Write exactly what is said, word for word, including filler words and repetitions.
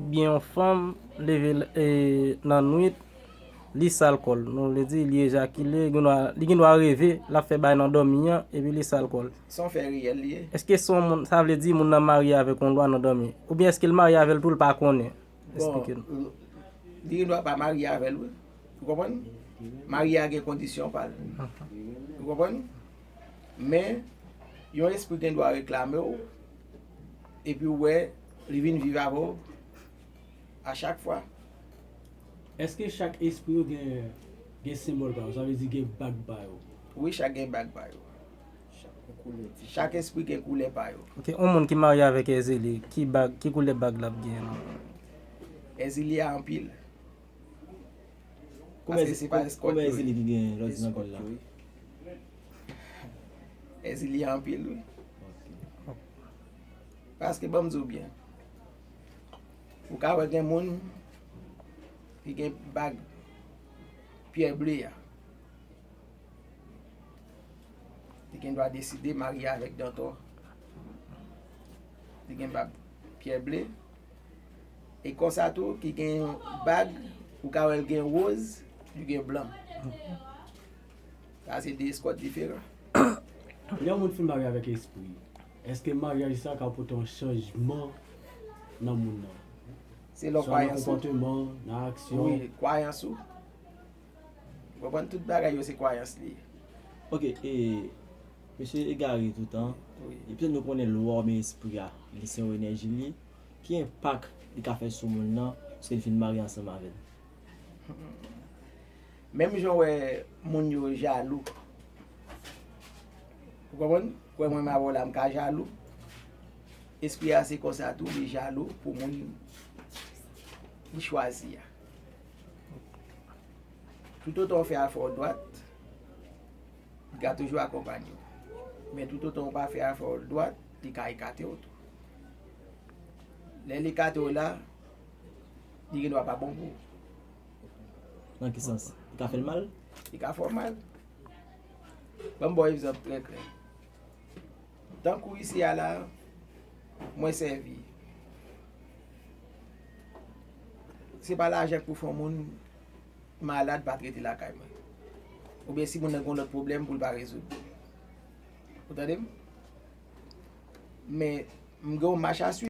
Oubyen yon fanm leve l, e, nan nwit, li sal kò l. Nou vle di, li ejakile, li gendwa, li gendwa reve, l ap fè bagay nan dòmi an, epi li sal kò l. Se yon fè reyèl li ye. Èske se yon moun, sa vle di moun nan marye avèk yon lwa nan dòmi? Oubyen èske l marye avè l tou, l pa konnen? Bon, eksplike nou. Li gendwa pa marye avè l, wi. Ou konprann? Marye a gen kondisyon pa l. Ou konprann? Men, yon espri gendwa reklame w, epi w wè, li vin viv avè w a chak fwa. Èske chak espri yo gen, gen senbòl pa yo? Sa vle di gen bag pa yo? Wi, chak gen bag pa yo. Chak espri gen koulè pa yo. Ok, yon moun ki marye avèk Èzili, ki bag, ki koulè bag l ap gen? Èzili a anpil. Paske se pa eskòt yo ye. Èzili ki gen lòt nan kò l la? Èzili a anpil, wi. Paske, ban m di w byen, ou ka wè gen moun ki gen bag pyè ble a. Li gen dwa deside marye avèk dantò. Li gen bag pyè ble. E konsa tou, ki gen bag, ou ka wè l gen woz, li gen blan. Sa se de eskòt diferan. Lè yon moun fin marye avèk espri, èske maryaj sa ka pote yon chanjman nan moun nan? Selon kwayans ou. Swa nan konpòteman, nan aksyon. Wi, kwayans ou. Ou konprann, tout bagay yo se kwayans li ye. Ok, e, mesye egare toutan. Wi. E petèt nou konnen lwa oubyen espri a, li se yon enèji li. Ki enpak li ka fè sou moun nan, paske li fin marye ansanm avè l? Menm jan w wè moun yo jalou. Ou konprann? Ou wè mwen menm avè w la, m ka jalou. Espri a se konsa tou, li jalou pou moun li chwazi a. Toutotan w fè afè w dwat, li ka toujou akonpanye w. Men toutotan w pa fè afè w dwat, li ka ekate w tou. Lè l ekate w la, li gen dwa pa bon pou ou. Nan ki sans? Li ka fè l mal? Li ka fè w mal. Ban m ba w egzanp trè klè. Tankou isi a la, mwen sèvi. Se pa lajan k pou fè yon moun malad pa t rete lakay mwen. Oubyen si moun nan gen yon lòt pwoblèm pou l pa rezoud. Ou tande m? Men, m gen yon mach a swiv.